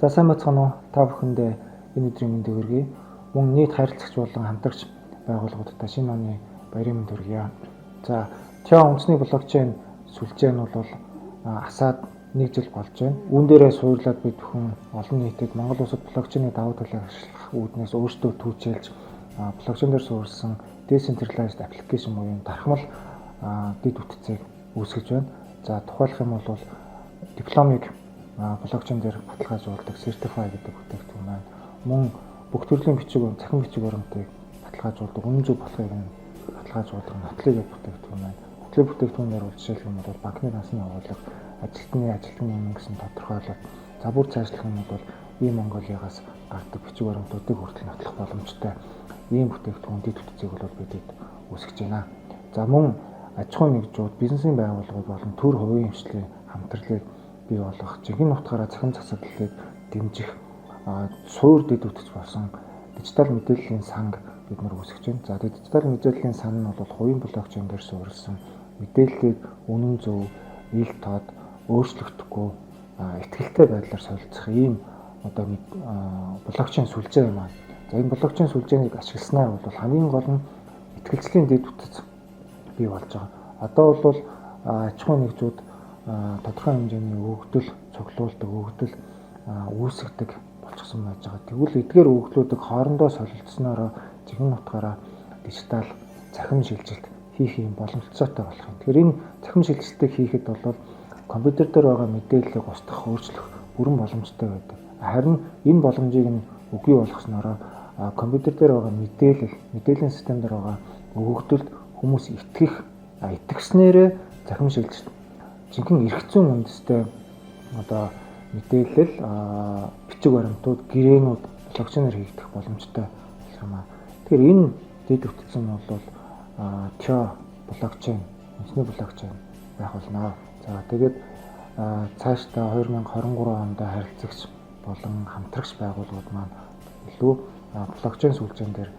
За сайн байцгаана уу? Та бүхэндээ энэ өдрийн мэндийг хүргэе. Мөн нийт харилцагч болон хамтрагч байгууллагуудад шинэ оны баярын мэнд хүргье. За ТИО үндэсний блокчейн сүлжээ нь бол асаад нэг жил болж байна. Үүн дээрээ суурлаад бид бүхэн олон нийтэд Монгол улсад блокчейний давуу талыг ашиглах үүднээс өөрсдөө түүчээлж блокчейн дээр суурилсан decentralized application буюу дархмал дэд бүтцийг үүсгэж байна. За тухайлах юм бол дипломыг блокчейн дээр баталгаажуулдаг Certify гэдэг бүтээгдэхүүн маань, мөн бүх төрлийн бичиг, цахим бичиг баримтыг баталгаажуулдаг, үнэн зөв болохыг нь баталгаажуулдаг Нотлыг гэдэг бүтээгдэхүүн маань. Нотлын бүтээгдэхүүнээр бол жишээлх юм бол банкны дансны агуулга, ажилтны өмнө гэсэн тодорхойлолт, за бүр цаашлах юм бол E-Mongolia-гаас гардаг бичиг баримтуудыг хүртэл нотлох боломжтой ийм бүтээгдэхүүн дэд бүтцийг бол бидэд үүсгэж байна. За мөн аж ахуйн нэгжүүд, бизнесийн байгууллагууд болон төр хувийн хвшлийн хамтралыг бий болгох, жинхэнэ утгаараа цахим засаглалыг дэмжих суур дэд бүтц болсон дижитал мэдээллийн санг бид нар үүсгэж байна. За тэгээд дижитал мэдээллийн сан нь бол хувийн блокчейн дээр суурилсан мэдээллийг үнэн зөв, ил тод, өөрчлөгдөхгүй, итгэлтэй байдлаар солилцох ийм одоо блокчейн сүлжээ юм аа. За энэ блокчейн сүлжээнийг ашигласнаар бол хамгийн гол нь итгэлцлийн дэд бүтц бий болж байгаа. Одоо бол аж ахуйн нэгжүүд тодорхой хэмжээний өгөгдөл цуглуулдаг, өгөгдөл үүсгдэг болчихсон байж байгаа. Тэгвэл эдгээр өгөгдлүүдийг хоорондоо солилцсноороо жинхэнэ утгаараа дижитал цахим шилжилт хийх юм боломжтой болох юм. Тэгэхээр энэ цахим шилжилтийг хийхэд бол компьютер дээр байгаа мэдээллийг устгах, өөрчлөх бүрэн боломжтой байдаг. Харин энэ боломжийг нь үгүй болгосноороо компьютер дээр байгаа мэдээлэл, мэдээллийн систем дээр байгаа өгөгдөлд хүмүүс итгэх, итгэснээрээ цахим шилжилт жинхэнэ эрх зүйн үндэстэй одоо мэдээлэл, бичиг баримтууд, гэрээнүүд блокчейнээр хийгдэх боломжтой болох юм аа. Тэгэхээр энэ дэд бүтцэн нь бол ТИО блокчейн, үндэсний блокчейн байх болно. За тэгээд цаашдаа 2023 онд харилцагч болон хамтрагч байгууллагууд маань илүү блокчейн сүлжээн дээр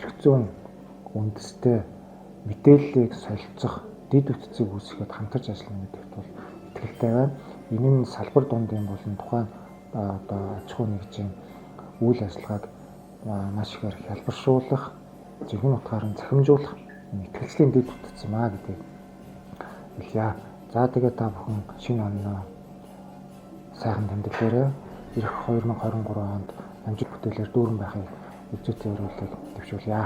эрх зүйн үндэстэй мэдээллийг солилцох дэд бүтцийг үүсгэхэд хамтарч ажиллана гэдэгт бол итгэлтэй байна. Энэ нь салбар дундын болон тухайн одоо аж ахуйн нэгжийн үйл ажиллагааг маш ихээр хялбаршуулах, жинхэнэ утгаар нь цахимжуулах итгэлцлийн дэд бүтц юм аа гэдгийг хэлье. За тэгээд та бүхэн шинэ оноо сайхан тэмдэглээрэй. Ирэх 2023 онд амжилт бүтээлээр дүүрэн байхыг үзүүтийн өрөөлийг дэвшүүлье.